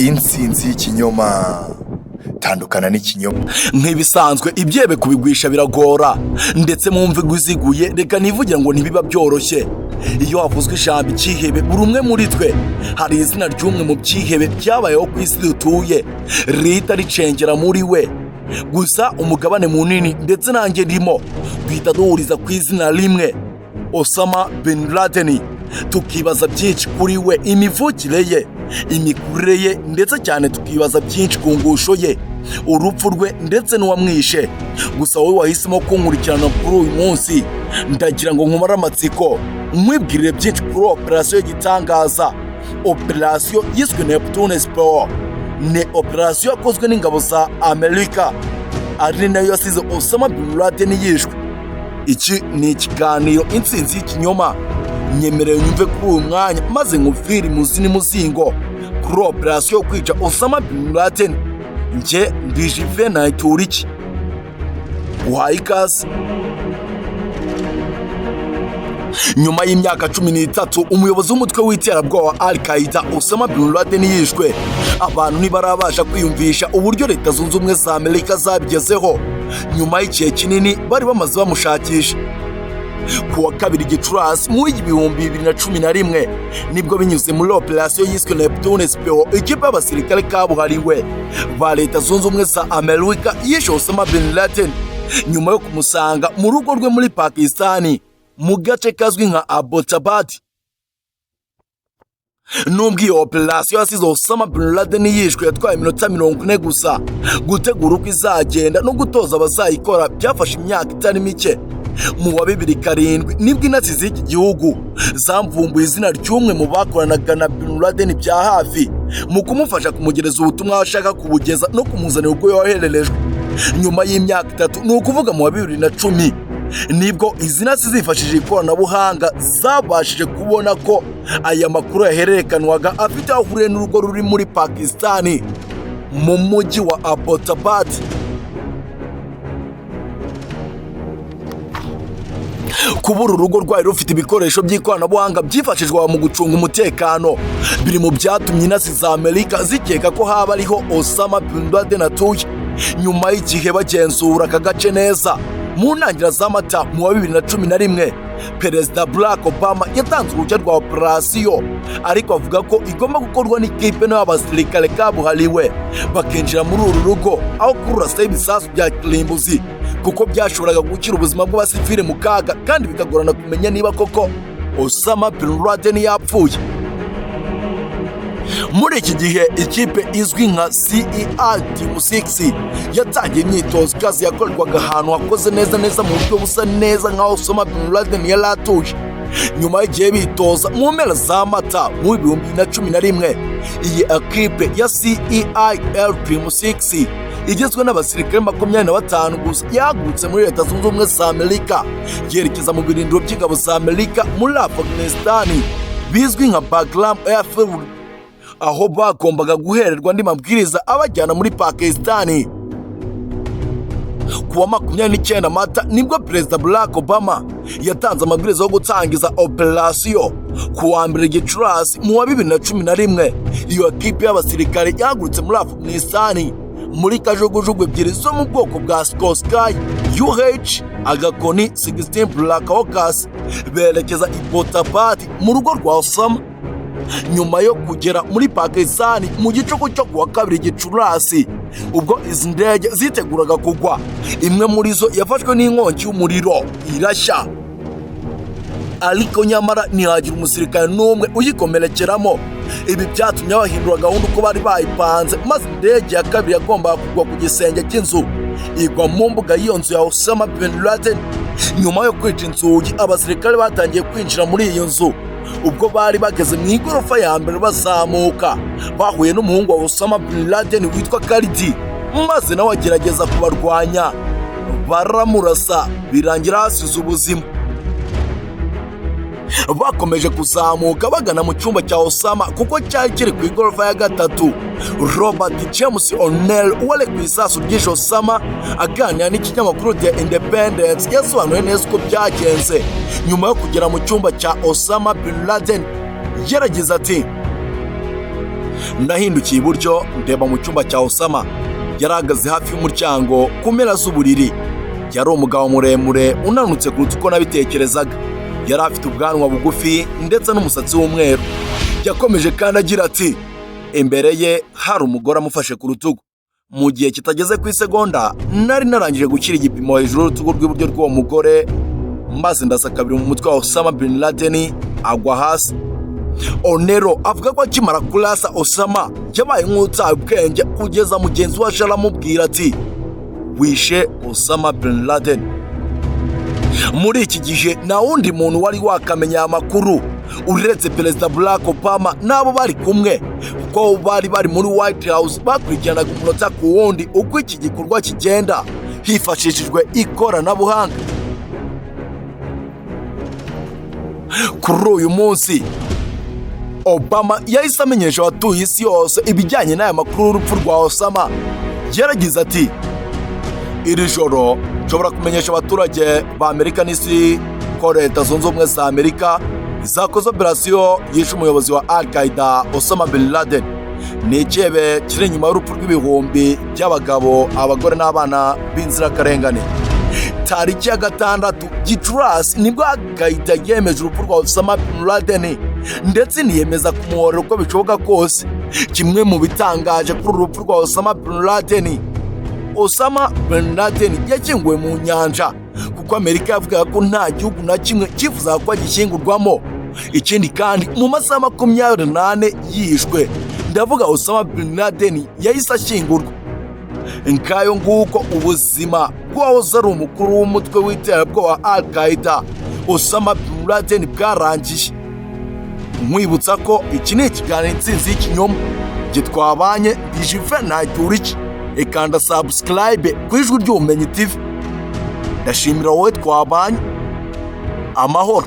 Intsinzi y'ikinyoma. Tandukana n'ikinyoma. Nk'ibisanzwe, ibyebe kubigwisha biragora, ndetse mu mvugo iziguye reka nivugira ngo ntibiba byoroshye. Iyo havuzwe ijambo icyihebe, buri umwe muri twe hari izina ry'umwe mu byihebe byabayeho ku isi dutuye rihita ricengera muri we. Gusa umugabane munini, ndetse nanjye ndimo, duhita duhuriza ku izina rimwe, Osama bin Laden, tukibaza byinshi kuri we, imivukire ye, imikurire ye, ndetse cyane tukibaza byinshi ku ngusho ye, urupfu rwe ndetse n'uwamwishe. Gusa wowe wahisemo kunkurikirana kuri uyu munsi, ndagira ngo nkumare amatsiko, nkwibwirire byinshi kuri operasiyo y'igitangaza, operasiyo yiswe Neptune Spear. Ni operasiyo yakozwe n'ingabo za Amerika, ari nayo yasize Osama bin Laden yishwe. Iki ni ikiganiro Intsinzi y'ikinyoma. Nyemerewe nyumve kuri uyu mwanya maze nkuvire imuzi n'umuzingo kuri operasiyo yo kwica Osama bin Laden. Njye ndi Juvenal Turiki, uhaye ikaze. Nyuma y'imyaka 13 umuyobozi w'umutwe w'iterabwoba wa Al Qaeda Osama bin Laden yishwe, abantu ntibarabasha kwiyumvisha uburyo Leta Zunze Ubumwe za Amerika zabigezeho nyuma y'igihe kinini bari bamaze bamushakisha. Ku wa 2 Gicurasi mu 2011 nibwo, binyuze muri operasiyo yiswe Neptune Spear, ikipe y'abasirikare kabuhariwe ba Leta Zunze Ubumwe za Amerika yishe Osama bin Laden nyuma yo kumusanga mu rugo rwe muri Pakistani, mu gace kazwi nka Abbottabad. Nubwo iyo operasiyo yasize Osama bin Laden yishwe yatwaye iminota 40 gusa, gutegura uko izagenda no gutoza abazayikora byafashe imyaka itari mike. Mu wa 2007 nibwo intasi z'iki gihugu zamvumbuye izina ry'umwe mu bakoranaga na bin Laden bya hafi mu kumufasha kumugereza ubutumwa ashaka kubugeza no kumuzanira ubwo yohererejwe. Nyuma y'imyaka 3, ni ukuvuga mu wa 2010, nibwo izi ntasi zifashishije ikoranabuhanga zabashije kubona ko aya makuru yahererekanwaga afite aho ahuriye n'urugo ruri muri Pakistani mu mujyi wa Abbottabad. Kubura urugo rwari rufite ibikoresho by'ikoranabuhanga byifashishwa mu gucunga umutekano biri mu byatumye intasi za Amerika zikeka ko haba ariho Osama bin Laden atuye. Nyuma y'igihe bagenzura aka gace neza, mu ntangiriro za Mata mu wa 2011, Perezida Barack Obama yatanze uruhushya rwa operasiyo, ariko avuga ko igomba gukorwa n'ikipe n'abasirikare kabuhariwe bakinjira muri uru rugo aho kururasaho ibisasu bya kirimbuzi, kuko byashoboraga gushyira ubuzima bw'abasivile mu kaga kandi bikagorana kumenya niba koko Osama bin Laden yapfuye. Muri iki gihe ikipe izwi nka CER Team 6 yatangiye imyitozo ikaze yakorerwaga ahantu hakoze neza neza mu buryo busa neza nk'aho Osama bin Laden yari atuje. Nyuma y'igihe bitoza, mu mpera za Mata mu 2011, iyi ekipe ya CEIL Team 6 igizwe n'abasirikare 25 gusa yahagurutse muri Leta Zunze Ubumwe za Amerika yerekeza mu birindiro by'ingabo za Amerika muri Afghanistan bizwi nka Bagram Airfield, aho bagombaga guhererwa andi mabwiriza abajyana muri Pakistani. Ku wa 29 Mata nibwo Perezida Barack Obama yatanze amabwiriza yo gutangiza operasiyo. Ku wa 1 Gicurasi mu wa 2011, iyo kipe y'abasirikare yahagurutse muri Afghanistan muri kajugujugu ebyiri zo mu bwoko bwa Sikorsky UH agakoni 16 Black Hawks, berekeza i Abbottabad mu rugo rwa Osama. Nyuma yo kugera muri Pakistani mu gicuku cyo kuwa 2 Gicurasi, ubwo izi ndege ziteguraga kugwa, imwe muri zo yafashwe n'inkongi y'umuriro irashya, ariko nyamara ntihagira umusirikare n'umwe uyikomerekeramo. Ibi byatumye bahindura gahunda uko bari bayipanze, maze indege ya kabiri yagombaga kugwa ku gisenge cy'inzu igwa mu mbuga y'iyo nzu ya Osama bin Laden. Nyuma yo kwica inzugi, abasirikare batangiye kwinjira muri iyo nzu. Ubwo bari bageze mu igorofa ya mbere bazamuka, bahuye n'umuhungu wa Osama bin Laden witwa Khalid, maze nawe agerageza kubarwanya, baramurasa, birangira hasize ubuzima. Bakomeje kuzamuka bagana mu cyumba cya Osama kuko cyari kiri ku igorofa ya 3. Robert James O'Neill wari ku isasu ryishe Osama, aganira n'ikinyamakuru The Independent, yasobanuye neza uko byagenze nyuma yo kugera mu cyumba cya Osama bin Laden. Yaragize ati: Nahindukiye iburyo, ndeba mu cyumba cya Osama. Yari ahagaze hafi y'umuryango ku mpera z'uburiri. Yari umugabo muremure unanutse kuruta uko nabitekerezaga. Yari afite ubwanwa bugufi ndetse n'umusatsi w'umweru. Yakomeje kandi agira ati: "Imbere ye hari umugore amufashe ku rutugu. Mu gihe kitageze ku isegonda nari narangije gushyira igipimo hejuru y'urutugu rw'iburyo rw'uwo mugore, maze ndasa kabiri mu mutwe wa Osama bin Laden, agwa hasi." Onero avuga ko akimara kurasa Osama yabaye nk'utaye ubwenge, kugeza mugenzi we aje aramubwira ati: "Wishe Osama bin Laden." Muri iki gihe nta wundi muntu wari wakamenya aya makuru uretse Perezida Barack Obama n'abo bari kumwe, kuko bari bari muri White House, bakurikiranaga umunota ku wundi uko iki gikorwa kigenda hifashishijwe ikoranabuhanga. Kuri uyu munsi Obama yahise amenyesha abatuye isi yose ibijyanye n'aya makuru y'urupfu rwa Osama. Yaragize ati: "Iri joro nshobora kumenyesha abaturage ba Amerika n'isi ko Leta Zunze Ubumwe za Amerika zakoze operasiyo yishe umuyobozi wa Al Qaeda Osama bin Laden. Ni icyihebe kiri inyuma y'urupfu rw'ibihumbi by'abagabo, abagore n'abana b'inzirakarengane." Tariki ya 6 Gicurasi nibwo Al Qaeda yemeje urupfu rwa Osama bin Laden, ndetse niyemeza kumuhorera uko bishoboka kose. Kimwe mu bitangaje kuri uru rupfu rwa Osama bin Laden, Osama bin Laden yakinguwe mu nyanja, kuko Amerika yavugaga ko nta gihugu na kimwe cyifuzaga ko agishyingurwamo. Ikindi kandi, mu masaha 24 yishwe, ndavuga Osama bin Laden, yahise ashyingurwa. Ngayo nguko ubuzima bw'uwahoze ari umukuru w'umutwe w'iterabwoba wa Al Qaeda Osama bin Laden bwarangiye. Nkwibutsa ko iki ni ikiganiro Intsinzi y'Ikinyoma. Gitwabanye Dijive Ntacyuriki. Ikanda subscribe ku Ijwi ry'Ubumenyi TV. Ndashimira wowe twabanye. Amahoro.